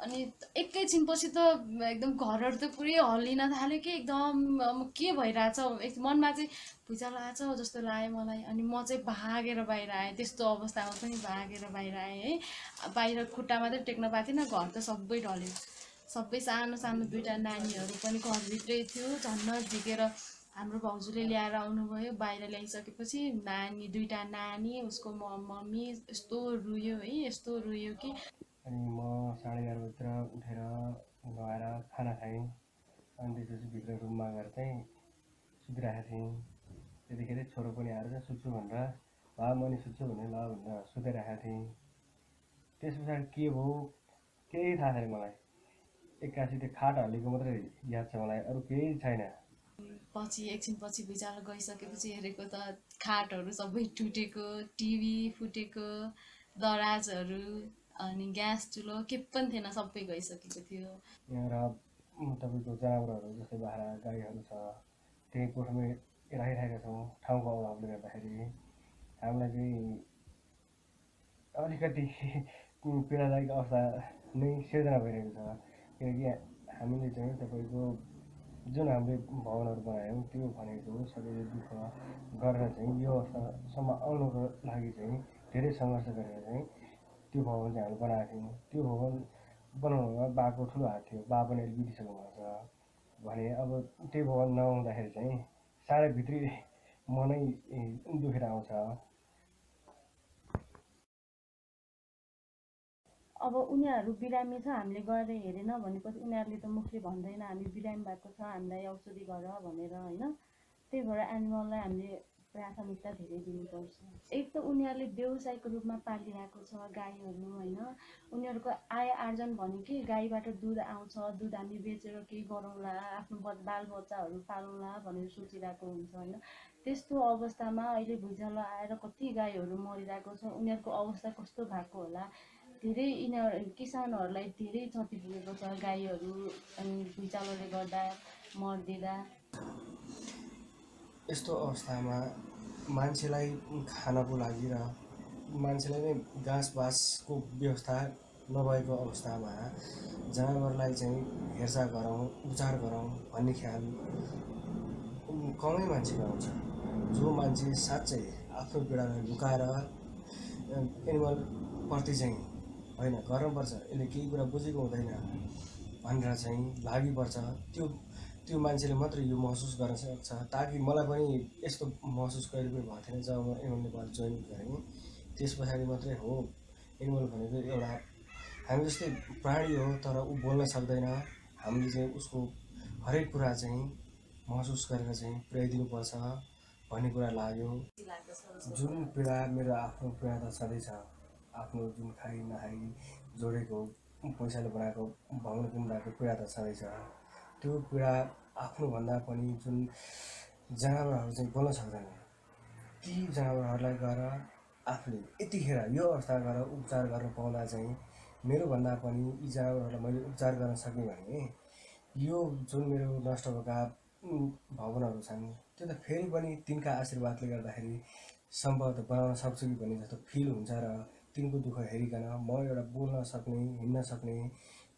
अनि एकैछिनपछि त एकदम घरहरू त पुरै हल्लिन थाल्यो कि एकदम के भइरहेछ मनमा चाहिँ भुइँचालो आएछ जस्तो लाग्यो मलाई। अनि म चाहिँ भागेर बाहिर आएँ, त्यस्तो अवस्थामा पनि भागेर बाहिर आएँ है। बाहिर खुट्टा मात्रै टेक्न पाएको थिएन, घर त सबै ढल्यो। सबै सानो सानो दुइटा नानीहरू पनि घरभित्रै थियो, झन्न झिकेर हाम्रो भाउजूले ल्याएर आउनुभयो। बाहिर ल्याइसकेपछि नानी दुइटा नानी उसको मम्मी यस्तो रुयो है, यस्तो रुयो कि। अनि म 11:30 बजीतिर उठेर नुहाएर खाना खाएँ। अनि त्यसपछि भित्र रुममा गएर चाहिँ सुतिरहेको थिएँ। त्यतिखेर छोरो पनि आएर चाहिँ सुत्छु भनेर, भए म नि सुत्छु भने ल भनेर सुताइरहेको थिएँ। त्यस पछाडि के भयो केही थाहा छैन मलाई। एक्कासी त्यो खाट हल्लेको मात्रै याद छ मलाई, अरू केही छैन। पछि एकछिनपछि भुइँचालो गइसकेपछि हेरेको त खाटहरू सबै टुटेको, टिभी फुटेको, दराजहरू अनि ग्यास चुलो के पनि थिएन, सबै गइसकेको थियो। यहाँ तपाईँको जनावरहरू जस्तै बाख्रा गाईहरू छ, त्यही कोठामै राखिरहेका छौँ। ठाउँको अभावले गर्दाखेरि हामीलाई चाहिँ अलिकति पीडादायक अवस्था नै सिर्जना भइरहेको छ। किनकि हामीले चाहिँ तपाईँको जुन हामीले भवनहरू बनायौँ त्यो भनेको सबैले दुःख गरेर चाहिँ यो अवस्थासम्म आउनको लागि चाहिँ धेरै सङ्घर्ष गरेर चाहिँ त्यो भवन चाहिँ हामीले बनाएको थियौँ। त्यो भवन बनाउनुमा बाको ठुलो हात थियो। बा पनि अहिले बितिसक्नु भएको छ भने अब त्यो भवन नहुँदाखेरि चाहिँ साह्रै भित्री मनै दुखेर आउँछ। अब उनीहरू बिरामी छ, हामीले गएर हेरेन भनेपछि उनीहरूले त मुखले भन्दैन हामी बिरामी भएको छ, हामीलाई औषधि गर भनेर होइन। त्यही भएर एनिमललाई हामीले प्राथमिकता धेरै दिनुपर्छ। एक त उनीहरूले व्यवसायको रूपमा पालिरहेको छ गाईहरू होइन। उनीहरूको आय आर्जन भनेकै गाईबाट दुध आउँछ, दुध हामी बेचेर केही गरौँला, आफ्नो बालबच्चाहरू पालौँला भनेर सोचिरहेको हुन्छ होइन। त्यस्तो अवस्थामा अहिले भुइँचालो आएर कति गाईहरू मरिरहेको छ, उनीहरूको अवस्था कस्तो भएको होला। धेरै यिनीहरू किसानहरूलाई धेरै क्षति पुगेको छ गाईहरू अनि भुइँचालोले गर्दा मरिदिँदा। यस्तो अवस्थामा मान्छेलाई खानको लागि र मान्छेलाई नै घाँसबासको व्यवस्था नभएको अवस्थामा जनावरलाई चाहिँ हेरचाह गरौँ, उपचार गरौँ भन्ने ख्याल कमै मान्छेको आउँछ। जो मान्छे साँच्चै आफ्नो पीडालाई लुकाएर एनिमलप्रति चाहिँ होइन गर्नुपर्छ, यसले केही कुरा बुझेको हुँदैन भनेर चाहिँ लागिपर्छ, त्यो मान्छेले मात्रै यो महसुस गर्न सक्छ। ताकि मलाई पनि यस्तो महसुस कहिले पनि भएको थिएन जब म एनिमल नेपाल जोइन गरेँ। त्यस पछाडि मात्रै हो एनिमल भनेको एउटा हामी जस्तै प्राणी हो, तर ऊ बोल्न सक्दैन। हामीले चाहिँ उसको हरेक कुरा चाहिँ महसुस गरेर चाहिँ पुर्याइदिनुपर्छ भन्ने कुरा लाग्यो। जुन पीडा मेरो आफ्नो पीडा त छँदैछ, आफ्नो जुन खाइ नखाइ जोडेको पैसाले बनाएको भवन किन्दाको पीडा त छँदैछ। त्यो पीडा आफ्नोभन्दा पनि जुन जनावरहरू चाहिँ बोल्न सक्दैन, ती जनावरहरूलाई गएर आफूले यतिखेर यो अवस्था गएर उपचार गर्न पाउँदा चाहिँ मेरोभन्दा पनि यी जनावरहरूलाई मैले उपचार गर्न सकेँ भने यो जुन मेरो नष्ट भएका भवनहरू छन् त्यो त फेरि पनि तिनका आशीर्वादले गर्दाखेरि सम्भवतः बनाउन सक्छु कि भन्ने जस्तो फिल हुन्छ। र तिनको दुःख हेरिकन म एउटा बोल्न सक्ने हिँड्न सक्ने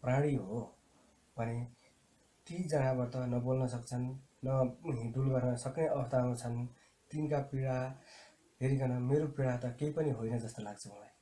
प्राणी हो भने ती जनावर त नबोल्न सक्छन्, न हिँडडुल गर्न सक्ने अवस्थामा छन्। तिनका पीडा हेरिकन मेरो पीडा त केही पनि होइन जस्तो लाग्छ मलाई।